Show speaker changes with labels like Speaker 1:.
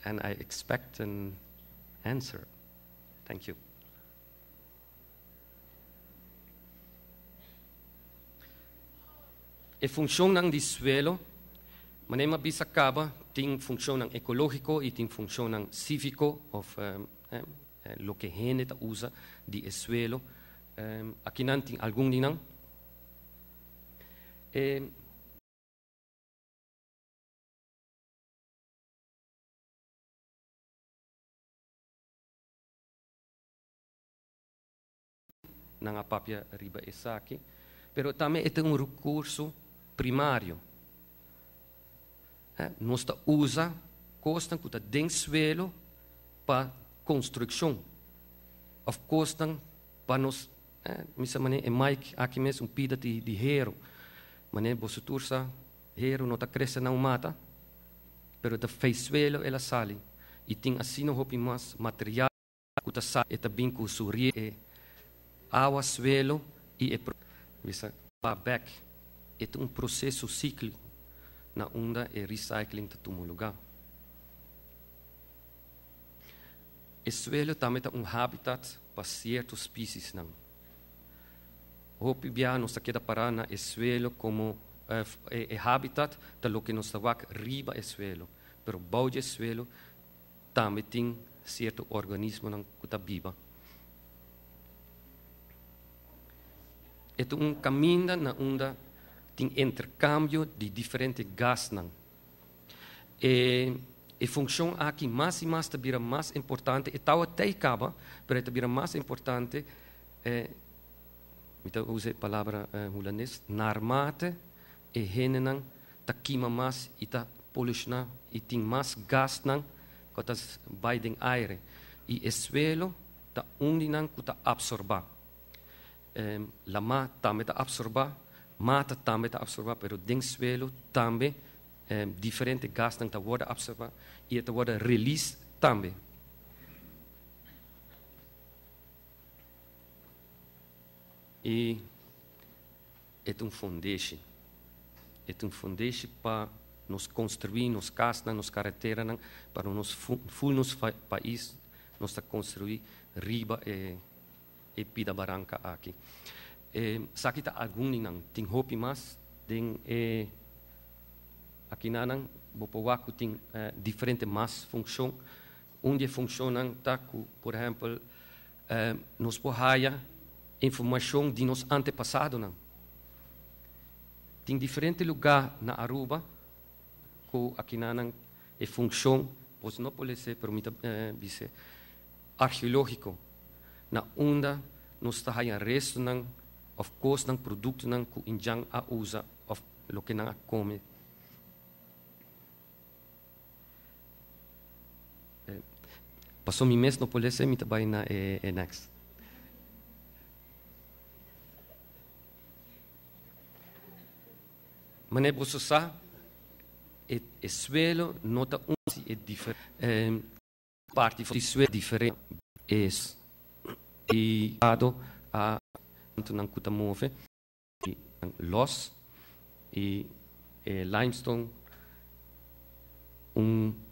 Speaker 1: And I expect an answer. Thank you. E funshonnan di suelo, manera mi a bisa kaba, tin funshonnan ekológiko i tin funshonnan síviko òf loke hende ta usa di e suelo. Akinan tin algun di nan. E. Nan a papia riba esaki, pero tambe e ta un rekurso primario. Nos ta usa kosnan ku ta den suelo pa konstrukshon òf kosnan pa nos, mi sa manera e mic aki mes un pida di hero, manera boso tur sa hero no ta krese na un mata, pero ta fei suelo el a sali i tin asina hopi mas material. Ku ta sa e ta bin ku su rie e awa suelo i e bisa pa bek. E ta un proseso sikliko na unda e recycling ta tuma lugá. E suelo tambe ta un habitat pa sierto spesisnan. Hopi bia nos ta keda pará na e suelo komo e habitat ta loke nos ta wak riba e suelo, pero bou di e suelo Tambe tin sierto organismonan ku ta biba. E ta un kaminda na unda tin interkambio di diferente gasnan. E e funshon aki mas i mas ta bira mas importante, e tawa tei kaba, pero e ta bira mas importante, mi ta usa e palabra hulandes, naarmate e hendenan ta kima mas i ta polushoná i tin mas gasnan ku ta bai den aire i e suelo ta un di nan ku ta apsorbá. Lamá tambe ta apsorbá, mata tambe ta apsorbá, pero den suelo tambe diferente gasnan ta wòrdu apsorbá i e ta wòrdu release tambe. I E ta un fundeshi. E ta un fundeshi pa nos construi nos casnan, nos careteranan, pa nos ful nos pais nos ta construi riba e e pida baranca aki. Esaki ta algun di nan. Tin hopi mas den e akinanan. Bo por wak cu tin diferente mas funcion. Un di e funcionnan ta cu, por ehempel, Nos por haya informacion di nos antepasadonan. Tin diferente lugar na Aruba cu akinanan e funcion, bos no por lese pero mi ta bisa, archeologico, na unda nos ta haya restonan of cosnan, productonan cu indjan a usa of loke nan a come. Paso mi mes no por lesa mi ta bai na e next. Manera boso sa, e suelo no ta un si e difer parti di suelo diferente es i ado a nan ku ta move los i e limestone un.